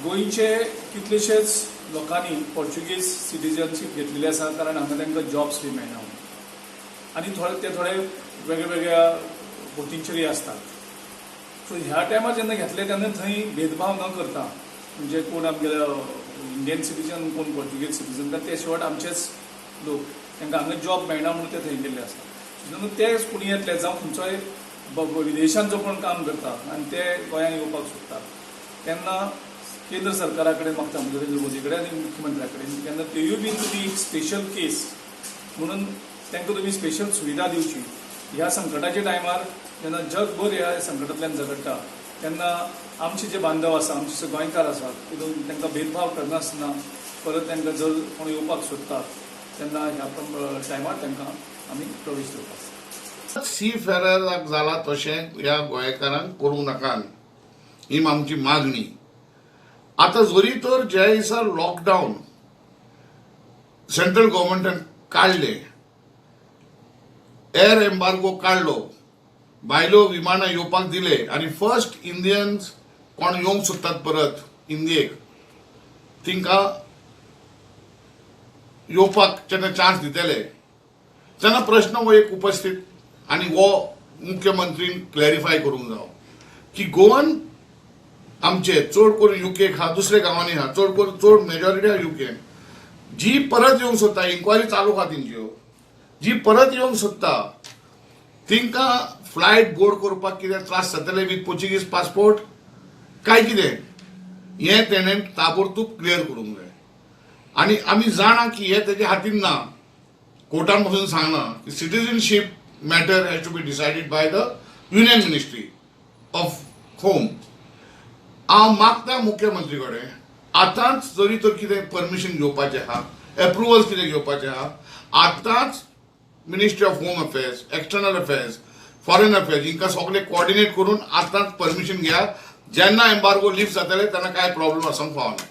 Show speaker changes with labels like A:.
A: गोंयचे कितलेशेच लोकांनी पोर्चुगीज सिटीजनशीप घेतलेली आसा, कारण हांगा तांकां जॉब्स बी मेळना म्हणून आनी थोडे ते थोडे वेगळ्या वेगळ्या बोटींचेरय आसतात. सो ह्या टायमार जेन्ना घेतले तेन्ना थंय भेदभाव न करता, म्हणजे कोण आमगेले इंडियन सिटीजन, कोण पोर्चुगीज सिटीजन, तर ते शेवट आमचेच लोक, तांकां हांगा जॉब मेळना म्हणून ते थंय गेल्ले आसा. जेन्ना ते कोणी येतले जावं खंयचोय विदेशांत जो कोण काम करता आनी ते गोंयांत येवपाक सोदता तेन्ना केंद्र सरकारा कडेन मागता, नरेंद्र मोदी कडेन आनी मुख्यमंत्र्या कडेन, तेन्ना त्योय बी तुमी एक स्पेशल केस म्हणून तांकां तुमी स्पेशल सुविधा दिवची. ह्या संकटाच्या टायमार जेन्ना जगभर ह्या संकटांतल्यान झगडटा तेन्ना आमचे जे बांधव आसा, आमचे जे गोंयकार आसात, तितून तांकां भेदभाव करनासतना परत तांकां जर कोण येवपाक सोदता तेन्ना ह्या टायमार तांकां आमी प्रवेश दिवपाक.
B: सी फेरराक जाला तशें ह्या गोंयकारांक करूंक नाका ही आमची मागणी. आतां जरी तर ज्या दिसा लॉकडावन सेंट्रल गव्हर्मेंटान काडले, एअर एम्बार्गो काडलो, भायल्यो विमानां येवपाक दिले आनी फर्स्ट इंडियन्स कोण येवंक सोदतात परत इंडियेक तिंकां येवपाक जेन्ना चान्स दितले तेन्ना प्रश्न हो एक उपस्थित आनी हो मुख्यमंत्रीन क्लॅरिफाय करूंक जावो की गोवन आमचे चड करून युकेक आहा, दुसऱ्या गांवांनी आहा, चड करून चड मेजॉरिटी आहा युकेन, जी परत येवंक सोदता, इन्क्वायरी चालू आहा तेंच्यो, जी परत येवंक सोदता तिंकां फ्लायट बोर्ड करपाक कितें त्रास जातले विथ पोर्चुगीज पासपोर्ट काय कितें, हें तेणें ताबडतोब क्लियर करूंक जाय. आनी आमी जाणा की हें तेजे हातीन ना, कोर्टान पसून सांगना की citizenship matter has to be decided by the Union Ministry of Home. हांव मागता मुख्यमंत्री कडेन, आतांच जरी तर कितें परमिशन घेवपाचें आहा, एप्रुवल्स कितें घेवपाचें आहा, आतांच Ministry of Home Affairs, External Affairs, Foreign Affairs हिंकां सगळे कोऑर्डिनेट करून आतांच परमिशन घेया. जेन्ना एम्बार्गो लिफ्ट जातले तेन्ना कांय प्रॉब्लम आसूंक फावना.